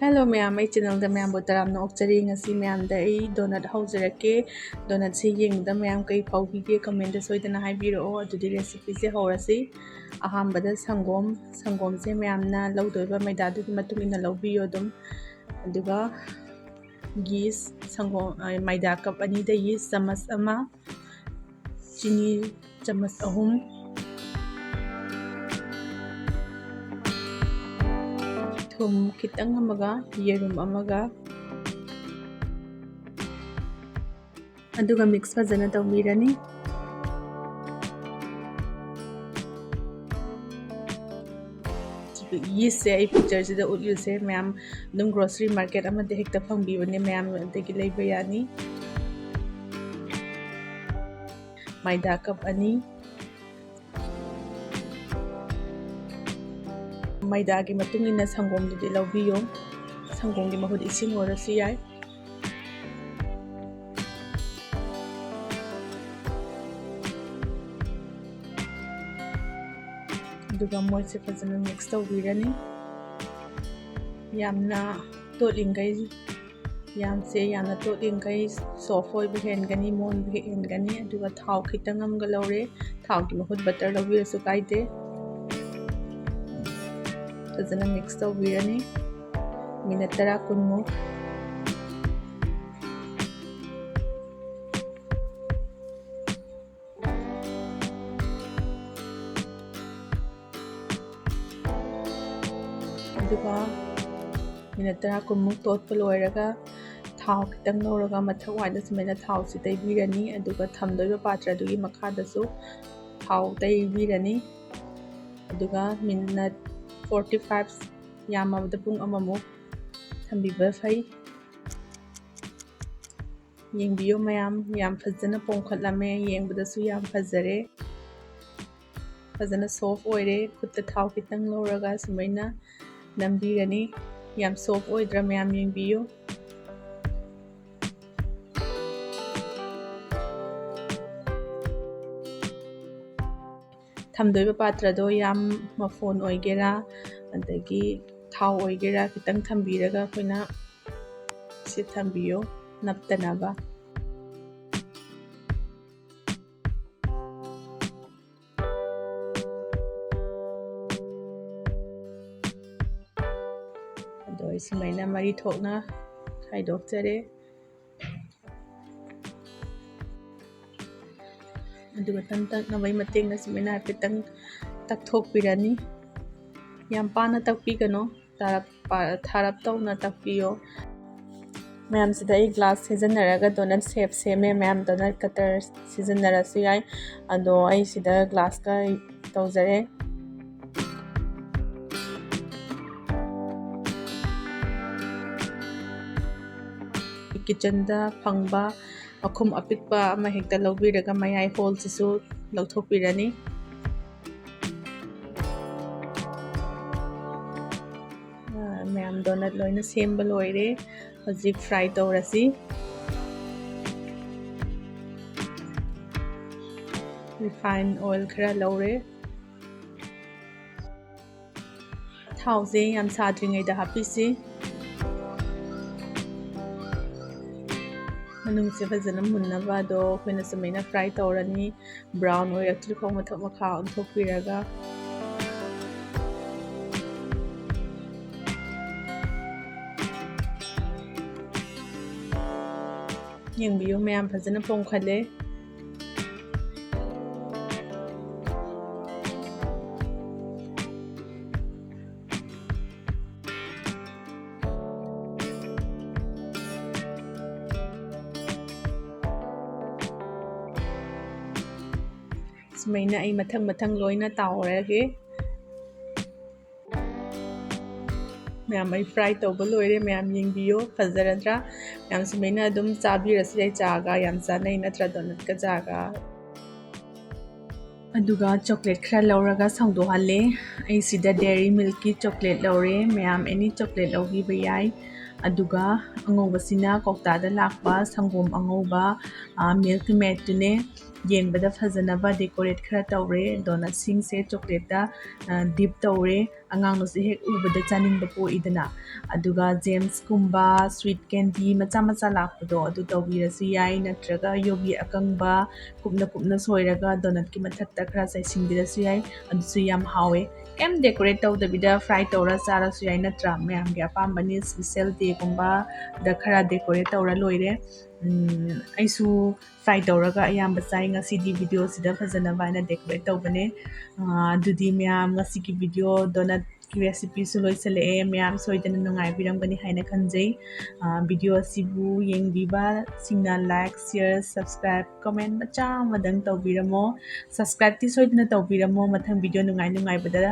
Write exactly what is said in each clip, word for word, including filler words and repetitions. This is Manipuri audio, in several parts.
Hello ꯃꯌꯥꯝ, ꯑꯩ channelꯗ ꯃꯌꯥꯝꯕꯨ ꯇꯔꯥꯝꯅ ꯑꯣꯛꯆꯔꯤ꯫ ꯉꯁꯤ ꯃꯌꯥꯝꯗ ꯑꯩ donut ꯍꯧꯖꯔꯛꯀꯦ꯫ Donutꯁꯦ ꯌꯦꯡꯕꯗ ꯃꯌꯥꯝ ꯀꯩ ꯐꯥꯎꯕꯤꯒꯦ commentꯇ ꯁꯣꯏꯗꯅ ꯍꯥꯏꯕꯤꯔꯛꯑꯣ꯫ ꯑꯗꯨꯗꯤ recipeꯁꯦ ꯍꯧꯔꯁꯤ꯫ ꯑꯍꯥꯟꯕꯗ ꯁꯪꯒꯣꯝ, ꯁꯪꯒꯣꯝꯁꯦ ꯃꯌꯥꯝꯅ ꯂꯧꯗꯣꯏꯕ ꯃꯩꯗꯥꯗꯨꯒꯤ ꯃꯇꯨꯡ ꯏꯟꯅ ꯂꯧꯕꯤꯌꯣ ꯑꯗꯨꯝ꯫ ꯑꯗꯨꯒ yeast, ꯁꯪꯒꯣꯝ, ꯑ, ꯃꯩꯗꯥ cup ꯑꯅꯤꯗ yeast ꯆꯥꯃꯁ ꯑꯃ, ꯆꯤꯅꯤ ꯆꯥꯃꯁ ꯑꯍꯨꯝ, ꯊꯨꯝ ꯈꯤꯇꯪ ꯑꯃꯒ, ꯌꯦꯔꯨꯝ ꯑꯃꯒ, ꯑꯗꯨꯒ mix ꯐꯖꯅ ꯇꯧꯕꯤꯔꯅꯤ꯫ Yeastꯁꯦ ꯑꯩ pictureꯁꯤꯗ ꯎꯠꯂꯤꯁꯦ ꯃꯌꯥꯝ ꯑꯗꯨꯝ grocery market ꯑꯃꯗ ꯍꯦꯛꯇ ꯐꯪꯕꯤꯕꯅꯦ, ꯃꯌꯥꯝ ꯑꯗꯒꯤ ꯂꯩꯕ ꯌꯥꯅꯤ꯫ ꯃꯩꯗꯥ cup ꯑꯅꯤ꯫ ꯃꯩꯗꯥꯒꯤ ꯃꯇꯨꯡ ꯏꯟꯅ ꯁꯪꯒꯣꯝꯗꯨꯗꯤ ꯂꯧꯕꯤꯌꯨ꯫ ꯁꯪꯒꯣꯝꯒꯤ ꯃꯍꯨꯠ ꯏꯁꯤꯡ ꯑꯣꯏꯔꯁꯨ ꯌꯥꯏ꯫ ꯑꯗꯨꯒ ꯃꯣꯏꯁꯦ ꯐꯖꯅ mix ꯇꯧꯕꯤꯔꯅꯤ꯫ ꯌꯥꯝꯅ ꯇꯣꯠꯂꯤꯈꯩ, ꯌꯥꯝꯁꯦ ꯌꯥꯝꯅ ꯇꯣꯠꯂꯤꯈꯩ soft ꯑꯣꯏꯕ ꯍꯦꯟꯒꯅꯤ, ꯃꯣꯟꯕ ꯍꯦꯟꯒꯅꯤ꯫ ꯑꯗꯨꯒ ꯊꯥꯎ ꯈꯤꯇꯪ ꯑꯃꯒ ꯂꯧꯔꯦ, ꯊꯥꯎꯒꯤ ꯃꯍꯨꯠ butter ꯂꯧꯕꯤꯔꯁꯨ ꯀꯥꯏꯗꯦ꯫ ꯐꯖꯅ mix ꯇꯧꯕꯤꯔꯅꯤ minute ꯇꯔꯥ ꯀꯨꯟꯃꯨꯛ꯫ ꯑꯗꯨꯒ minute ꯇꯔꯥ ꯀꯨꯟꯃꯨꯛ ꯇꯣꯠꯄ ꯂꯣꯏꯔꯒ ꯊꯥꯎ ꯈꯤꯇꯪ ꯂꯧꯔꯒ ꯃꯊꯛ ꯋꯥꯏꯗ ꯁꯨꯃꯥꯏꯅ ꯊꯥꯎꯁꯤ ꯇꯩꯕꯤꯔꯅꯤ꯫ ꯑꯗꯨꯒ ꯊꯝꯗꯣꯏꯕ ꯄꯥꯇ꯭ꯔꯗꯨꯒꯤ ꯃꯈꯥꯗꯁꯨ ꯊꯥꯎ ꯇꯩꯕꯤꯔꯅꯤ꯫ ꯑꯗꯨꯒ minute forty five, ꯌꯥꯝꯃꯕꯗ ꯄꯨꯡ ꯑꯃꯃꯨꯛ ꯊꯝꯕꯤꯕ ꯐꯩ꯫ ꯌꯦꯡꯕꯤꯌꯨ ꯃꯌꯥꯝ, ꯌꯥꯝ ꯐꯖꯅ ꯄꯣꯝꯈꯠꯂꯝꯃꯦ, ꯌꯦꯡꯕꯗꯁꯨ ꯌꯥꯝ ꯐꯖꯔꯦ꯫ ꯐꯖꯅ soft ꯑꯣꯏꯔꯦ꯫ ꯈꯨꯠꯇ ꯊꯥꯎ ꯈꯤꯇꯪ ꯂꯧꯔꯒ ꯁꯨꯃꯥꯏꯅ ꯅꯝꯕꯤꯔꯅꯤ꯫ ꯌꯥꯝ soft ꯑꯣꯏꯗ꯭ꯔꯥ ꯃꯌꯥꯝ ꯌꯦꯡꯕꯤꯌꯨ꯫ ꯊꯝꯗꯣꯏꯕ ꯄꯥꯇ꯭ꯔꯗꯣ ꯌꯥꯝ ꯃꯐꯣꯟ ꯑꯣꯏꯒꯦꯔꯥ, ꯑꯗꯒꯤ ꯊꯥꯎ ꯑꯣꯏꯒꯦꯔꯥ ꯈꯤꯇꯪ ꯊꯝꯕꯤꯔꯒ ꯑꯩꯈꯣꯏꯅ ꯁꯤ ꯊꯝꯕꯤꯌꯣ, ꯅꯞꯇꯅꯕ꯫ ꯑꯗꯣ ꯑꯩ ꯁꯨꯃꯥꯏꯅ ꯃꯔꯤ ꯊꯣꯛꯅ ꯈꯥꯏꯗꯣꯛꯆꯔꯦ꯫ ꯑꯗꯨꯒ ꯇꯟ ꯇꯛꯅꯕꯒꯤ ꯃꯇꯦꯡꯅ ꯁꯨꯃꯥꯏꯅ ꯍꯥꯏꯐꯦꯠꯇꯪ ꯇꯛꯊꯣꯛꯄꯤꯔꯅꯤ꯫ ꯌꯥꯝ ꯄꯥꯅ ꯇꯛꯄꯤꯒꯅꯨ, ꯇꯥꯔꯞ-, ꯄꯥ-, ꯊꯥꯔꯞ ꯇꯧꯅ ꯇꯛꯄꯤꯌꯣ꯫ ꯃꯌꯥꯝꯁꯤꯗ ꯑꯩ ꯒ꯭ꯂꯥꯁ ꯁꯤꯖꯤꯟꯅꯔꯒ ꯗꯣꯅꯠ ꯁꯦꯞ ꯁꯦꯝꯃꯦ꯫ ꯃꯌꯥꯝ ꯗꯣꯅꯠ ꯀꯇꯔ ꯁꯤꯖꯤꯟꯅꯔꯁꯨ ꯌꯥꯏ, ꯑꯗꯣ ꯑꯩ ꯁꯤꯗ ꯒ꯭ꯂꯥꯁꯀ ꯇꯧꯖꯔꯦ꯫ ꯀꯤꯠꯆꯟꯗ ꯐꯪꯕ ꯃꯈꯨꯝ ꯑꯄꯤꯛꯄ ꯑꯃ ꯍꯦꯛꯇ ꯂꯧꯕꯤꯔꯒ ꯃꯌꯥꯏ ꯍꯣꯜꯁꯤꯁꯨ ꯂꯧꯊꯣꯛꯄꯤꯔꯅꯤ꯫ ꯑ, ꯃꯌꯥꯝ ꯗꯣꯅꯠ ꯂꯣꯏꯅ ꯁꯦꯝꯕ ꯂꯣꯏꯔꯦ꯫ ꯍꯧꯖꯤꯛ ꯐ꯭ꯔꯥꯏ ꯇꯧꯔꯁꯤ꯫ ꯔꯤꯐꯥꯏꯟ ꯑꯣꯏꯜ ꯈꯔ ꯂꯧꯔꯦ꯫ ꯊꯥꯎꯁꯦ ꯌꯥꯝ ꯁꯥꯗ꯭ꯔꯤꯉꯩꯗ ꯍꯥꯞꯄꯤꯁꯤ꯫ ꯃꯅꯨꯡꯁꯦ ꯐꯖꯅ ꯃꯨꯟꯅꯕ ꯑꯗꯣ ꯑꯩꯈꯣꯏꯅ ꯁꯨꯃꯥꯏꯅ ꯐ꯭ꯔꯥꯏ ꯇꯧꯔꯅꯤ꯫ ꯕ꯭ꯔꯥꯎꯟ ꯑꯣꯏꯔꯛꯇ꯭ꯔꯤꯐꯥꯎ ꯃꯊꯛ ꯃꯈꯥ ꯑꯣꯟꯊꯣꯛꯄꯤꯔꯒ꯫ ꯌꯦꯡꯕꯤꯌꯨ ꯃꯌꯥꯝ, ꯐꯖꯅ ꯄꯣꯝꯈꯠꯂꯦ꯫ ꯁꯨꯃꯥꯏꯅ ꯑꯩ ꯃꯊꯪ ꯃꯊꯪ ꯂꯣꯏꯅ ꯇꯥꯎꯔꯒꯦ꯫ ꯃꯌꯥꯝ, ꯑꯩ ꯐ꯭ꯔꯥꯏ ꯇꯧꯕ ꯂꯣꯏꯔꯦ꯫ ꯃꯌꯥꯝ ꯌꯦꯡꯕꯤꯌꯨ, ꯐꯖꯔꯗ꯭ꯔꯥ? ꯃꯌꯥꯝ ꯁꯨꯃꯥꯏꯅ ꯑꯗꯨꯝ ꯆꯥꯕꯤꯔꯁꯨ ꯌꯥꯏ, ꯆꯥꯒ ꯌꯥꯝ ꯆꯥꯅꯩ ꯅꯠꯇ꯭ꯔꯥ, ꯗꯣꯅꯠꯀ ꯆꯥꯒ꯫ ꯑꯗꯨꯒ ꯆꯣꯀ꯭ꯂꯦꯠ ꯈꯔ ꯂꯧꯔꯒ ꯁꯧꯗꯣꯛꯍꯜꯂꯦ꯫ ꯑꯩ ꯁꯤꯗ ꯗꯦꯔꯤ ꯃꯤꯜꯛꯀꯤ ꯆꯣꯀ꯭ꯂꯦꯠ ꯂꯧꯔꯦ꯫ ꯃꯌꯥꯝ ꯑꯦꯅꯤ ꯆꯣꯀ꯭ꯂꯦꯠ ꯂꯧꯕꯤꯕ ꯌꯥꯏ꯫ ꯑꯗꯨꯒ ꯑꯉꯧꯕꯁꯤꯅ ꯀꯧꯇꯥꯗ ꯂꯥꯛꯄ ꯁꯪꯒꯣꯝ ꯑꯉꯧꯕ, ꯑ, ꯃꯤꯜꯛ ꯃꯦꯠꯇꯨꯅꯦ꯫ ꯌꯦꯡꯕꯗ ꯐꯖꯅꯕ ꯗꯦꯀꯣꯔꯦꯠ ꯈꯔ ꯇꯧꯔꯦ꯫ ꯗꯣꯅꯠꯁꯤꯡꯁꯦ ꯆꯣꯀ꯭ꯂꯦꯠꯇ, ꯑ, ꯗꯤꯞ ꯇꯧꯔꯦ꯫ ꯑꯉꯥꯡꯅꯁꯨ ꯍꯦꯛ ꯎꯕꯗ ꯆꯥꯅꯤꯡꯕ ꯄꯣꯛꯏꯗꯅ꯫ ꯑꯗꯨꯒ ꯖꯦꯝꯁꯀꯨꯝꯕ, ꯁ꯭ꯋꯤꯠ ꯀꯦꯟꯗꯤ ꯃꯆꯥ ꯃꯆꯥ ꯂꯥꯛꯄꯗꯣ, ꯑꯗꯨ ꯇꯧꯕꯤꯔꯁꯨ ꯌꯥꯏ, ꯅꯠꯇ꯭ꯔꯒ ꯌꯣꯒꯤ ꯑꯀꯪꯕ ꯀꯨꯞꯅ ꯀꯨꯞꯅ ꯁꯣꯏꯔꯒ ꯗꯣꯅꯠꯀꯤ ꯃꯊꯛꯇ ꯈꯔ ꯆꯥꯏꯁꯤꯟꯕꯤꯔꯁꯨ ꯌꯥꯏ꯫ ꯑꯗꯨꯁꯨ ꯌꯥꯝ ꯍꯥꯎꯋꯦ꯫ ꯀꯩꯝ ꯗꯦꯀꯣꯔꯦꯠ ꯇꯧꯗꯕꯤꯗ ꯐ꯭ꯔꯥꯏ ꯇꯧꯔ ꯆꯥꯔꯁꯨ ꯌꯥꯏ, ꯅꯠꯇ꯭ꯔꯥ? ꯃꯌꯥꯝꯒꯤ ꯑꯄꯥꯝꯕꯅꯤ꯫ ꯁ꯭ꯄꯤꯁꯦꯜ ꯗꯦꯒꯨꯝꯕꯗ ꯈꯔ ꯗꯦꯀꯣꯔꯦꯠ ꯇꯧꯔ ꯂꯣꯏꯔꯦ꯫ ꯎꯝ, ꯑꯩꯁꯨ ꯐ꯭ꯔꯥꯏ ꯇꯧꯔꯒ ꯑꯌꯥꯝꯕ ꯆꯥꯏ꯫ ꯉꯁꯤꯗꯤ ꯚꯤꯗꯤꯑꯣꯁꯤꯗ ꯐꯖꯅꯕ ꯍꯥꯏꯅ ꯗꯦꯀꯣꯔꯦꯠ ꯇꯧꯕꯅꯦ꯫ ꯑꯥ, ꯑꯗꯨꯗꯤ ꯃꯌꯥꯝ, ꯉꯁꯤꯒꯤ ꯚꯤꯗꯤꯑꯣ ꯗꯣꯅꯠꯀꯤ ꯔꯦꯁꯤꯄꯤꯁꯨ ꯂꯣꯏꯁꯤꯜꯂꯛꯑꯦ꯫ ꯃꯌꯥꯝ ꯁꯣꯏꯗꯅ ꯅꯨꯡꯉꯥꯏꯕꯤꯔꯝꯒꯅꯤ ꯍꯥꯏꯅ ꯈꯟꯖꯩ꯫ ꯑꯥ, ꯚꯤꯗꯤꯑꯣ ꯑꯁꯤꯕꯨ ꯌꯦꯡꯕꯤꯕꯁꯤꯡꯅ ꯂꯥꯏꯛ, ꯁꯤꯌꯔ, ꯁꯕꯁꯀ꯭ꯔꯥꯏꯕ, ꯀꯃꯦꯟ ꯃꯆꯥ ꯑꯃꯗꯪ ꯇꯧꯕꯤꯔꯝꯃꯣ꯫ ꯁꯕꯁꯀ꯭ꯔꯥꯏꯕꯇꯤ ꯁꯣꯏꯗꯅ ꯇꯧꯕꯤꯔꯝꯃꯣ, ꯃꯊꯪ ꯚꯤꯗꯤꯑꯣ ꯅꯨꯡꯉꯥꯏ ꯅꯨꯡꯉꯥꯏꯕꯗ,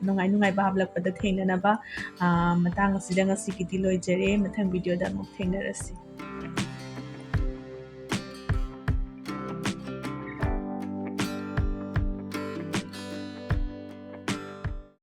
ꯅꯨꯡꯉꯥꯏ ꯅꯨꯡꯉꯥꯏꯕ ꯍꯥꯞꯂꯛꯄꯗ ꯊꯦꯡꯅꯅꯕ꯫ ꯑꯥ, ꯃꯇꯥꯡ ꯑꯁꯤꯗ ꯉꯁꯤꯒꯤꯗꯤ ꯂꯣꯏꯖꯔꯦ꯫ ꯃꯊꯪ ꯚꯤꯗꯤꯑꯣꯗ ꯑꯃꯨꯛ ꯊꯦꯡꯅꯔꯁꯤ꯫